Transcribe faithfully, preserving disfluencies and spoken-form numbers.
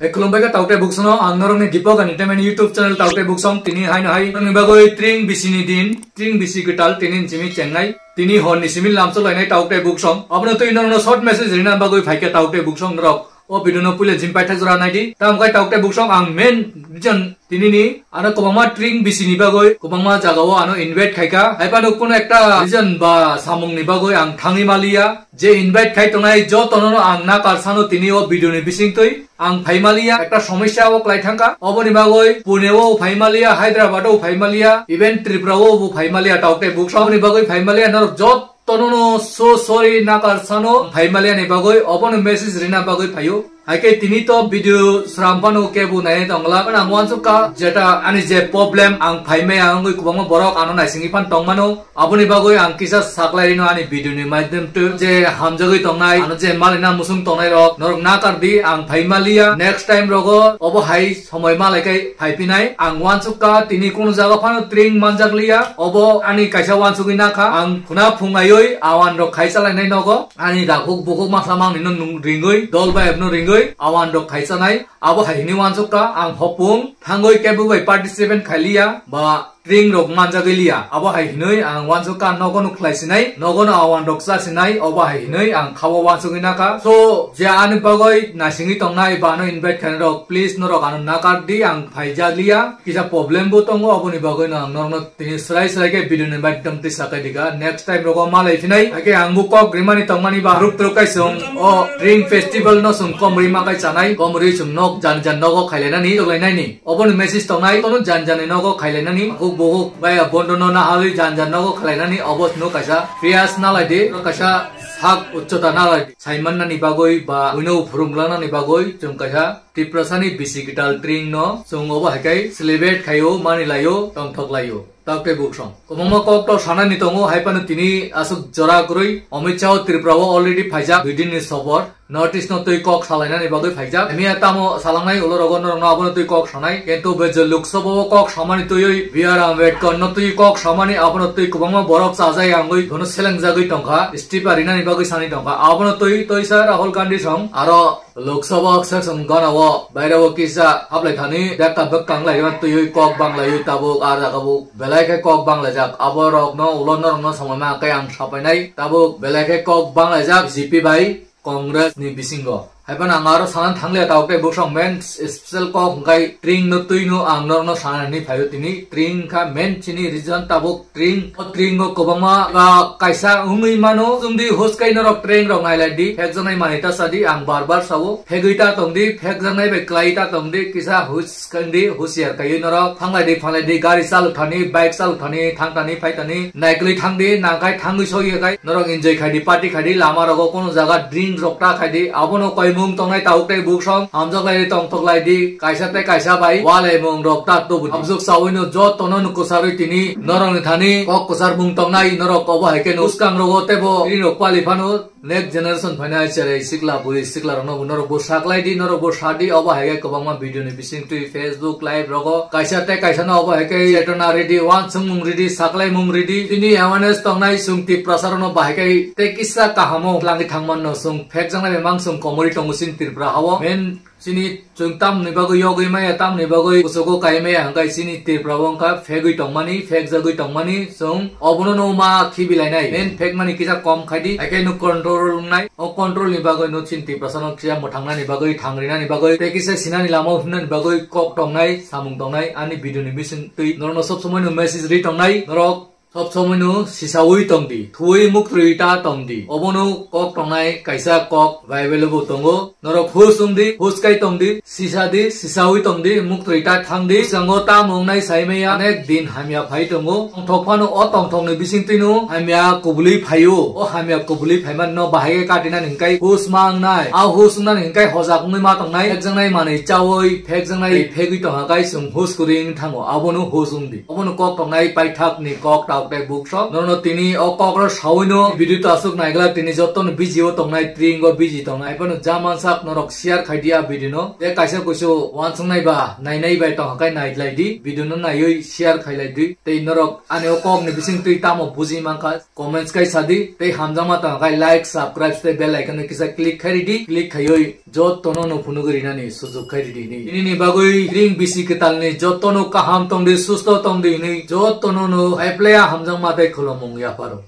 Hai khulumbai kha taukte buksongno, ang norokni Deepak Entertainment YouTube channel taukte buksong. Tini haino hai norokni bagwi tring bisini din, tring bisi kwtal tini simi chengnai. Tini horni simi lamso lainai taukte buksong. Abono twi norokno short message rina bagwi phaikha taukte buksong norok. O video no puila jim paithak jora naidi. Tamo khai taukte buksong ang main reason tinini ano kwbangma tring bisini bagwi kwbangma jagao ano invite khaikha. Haibano kuno ekta reason ba samungni bagwi ang thangwi maliya. Je invite khai tongnai jotono ang nakar sano tini o video ni bisingtwi ang phai maliya, ekta somosya o kwlai thangkha. Oboni bagwi Pune o phai maliya, Hyderabad o phai maliya, even Tripura o bo phai maliya, taukte buksong ni bagwi phai maliya, norok jotono no so sorry nakar sano phai maliya ni bagwi obono message rina bagwi phaio. Haikhe tini to video sram phano kebo nai tongla. Phano ang uansukha jeta ani je problem ang phai maya wngwi kwbangma borok ano naisingwi phan tongmano. Aboni bagwi ang kisa saklai rino ani video ni maidhyam twi je hamjagwi tongnai, ano je malina musung tongnai rok, norok nakar di, ang phai maliya. Next time rogo obo hai somoi malai khai phai phinai. Ang uansukha tini kuno jaga phano tring manjak liya. Obo ani kaisa uansugwi nakha. Ang khuna phung aiwi awan rok khai chalainai nogo. Ani dakhuk bukhuk masa mangni no nung ringwi, dol bai no ringwi, awan rok khai chanai. Abo hai hini uansukha, ang hopung thangwi kebo bai participant khai liya, ba tring rok manjagwi liya. Abo hai hinwi ang uansukha, nogo no khlai sinai, nogo no awan rok cha sinai, obo hai hinwi ang khao uansugwi nakha. So, je ani bagwi naisingwi tongnai, ba ano invite khainai rok, please norok ano nakar di, ang phaijak liya. Kisa problem bo tongo, aboni bagwi no ang norokno tini srai srai khe video ni maidhyam twi sakai dikha. Next time rogo malai phinai. Haikhe ang bo kok rimani tongmani ba ruk truk kai chwng o tring festival no chwng kom rima kai chanai, kom ri chwng nok jan jan nogo khailainani, tonglainani. Oboni message tongnai, tono jan jan ni nogo khailainani. Bukhuk bukhuk bai bondo no nahalwi jan jan nogo khailainani, obo no kaisa prayers nalai di, kaisa sak uchchota nalai di. Saimannani bagwi ba uino phurumlanani bagwi chwng kaisa Tiprasani bisi kwtal tring no chwng obo hai khe celebrate khaio, mani laio, tongthok laio. Taukte buksong. Kwbangma kok to sanani tongo, hai phano tini aswk jora kwrwi Amit Shah o Tripura o already phaijak, dui din ni sobor. North East no twi kok salainani bagwi phaijak. Miya tamo salangnai ulo rogo norokno abono twi kok sanai. Kintu be je Lok Sabha o kok samani twiwi B R Ambedkar no twi kok samani abono twi kwbangma borok chajai angwi bono selengjagwi tongkha. Istifa rinani bagwi sani tongkha. Abono twi twisa Rahul Gandhi song aro Lok Sabha section gana o baire o kisa hablai thani dekta bwkang lai ma twiwi kok banglaiwi tabuk a jaga bo belai khe kok banglaijak. Abo rokno ulo norokno samai ma khe ang sapainai tabuk belai khe kok banglaijak B J P bai Congress ni bisingo. Hai phano ang aro sana thangliya tabuk tei buksong main special kok hwnkhe tring no twi no ang norokno sana hinwi phaio tini. Tring kha main chini reason tabuk tring, o tring o kwbangma ba kaisa wngwi mano. Chwng di hoskai norok tring rok nailai di, phekjaknai manwi ta sa di, ang bar bar sao, phegwi ta tong di, phekjaknai bai kwlai ta tong di, kisa hus-, Swkang di, husiar kaiwi norok thanglai di, phalai di, gari chalok thani, bike chalok thani, thang thani, phai thani, naikolwi thang di, nangkhai thangwi sokya khai, norok enjoy khai di, party khai di, lama rogo kono jaga drink rok ta khai di, abono koimung tongnai tabuk tei buksong, hamjak lai di, tongthok lai di, kaisa tei kaisa bai, walaimung rok ta tubu di. Abjwk sawi no joto no kwcharwi tini, norok ni thani, kok kwchar mung tongnai, norok obo hai khe no, swkang rogo teibo, ri rok pali phano, Next generation phainai cherai sikla, bwrwi sikla rokno bo norok bo saklai di, norok bo sa di, obo hai khe kwbangma video ni bising twi Facebook live rogo kaisa tei kaisa no obo hai khe chetona ridi, uansukmung ridi, saklaimung ridi. Tini awareness tongnai chwng Tiprasa rokno bahai khe tei kisa kahamo langwi thangman no chwng phekjaknai bai mang chwng komori tongo chini Tripura hao. Main Chini chwng tamni bagwi yogwi maya, tamni bagwi kuchugo kai maya, hwnkhe chini Tripura o wngkha phegwi tongmani, phekjagwi tongmani, chwng obono no ma khibilainai. Main phekmani kisa kom khai di, haikhe no control wngnai. O control ni bagwi no chini Tiprasa no kisa mwthangnani bagwi, thangrinani bagwi, tei kisa sinani lama o himnani bagwi kok tongnai, samung tongnai, ani video ni bising twi norokno sob somoi no message ri tongnai, norok Sob somoi no sisaui tong di, thuui muktrui ta tong di. Obono kok tongnai kaisa kok Bible bo tongo. Norok hus wng di, hus kai tong di, sisa di, sisaui tong di, muktrui ta thang di. Bwskango tamo wngnai sai maya, onek din hamya phai tongo. Tongthok phano o tongthok ni bising twi no hamya kubului phaio. O hamya kubului phaimani no bahai khe katinani hwnkhe hus ma wngnai. A hus wngnani hwnkhe hojak wngwi ma tongnai. Phekjaknai manwi chaui, phekjaknai phegwi tongha kai chwng hus kwrwi wng thango. Abono hus wng di. Obono kok tongnai paithak ni kok ta Tabuk tei buk sok. Norokno tini o kok rok sawi no video ta aswk naiglak, tini joto no busy o tongnai, tring o busy tongnai. Haphano jaman sak norok share khai di a video no. Tei kaisa kuisu wansuk nai ba, nai nai bai tong kha khai nai lai di. Video no naiwi share khai lai di. Tei norok ani o kok ni bising twi tamo buji mankha, comments kai sa di. Tei hamjakma tong kha khai like, subscribe tei bell icon no kisa click khai ri di. Click khaiwi jotono no phunugwi rinani sujuk khai ridi hinwi. Nini bagwi ring bisi kwtalni jotono kaham tongdi, susto tongdi hinwi jotono no haiplaya hamjakma tei khulumung yapharo.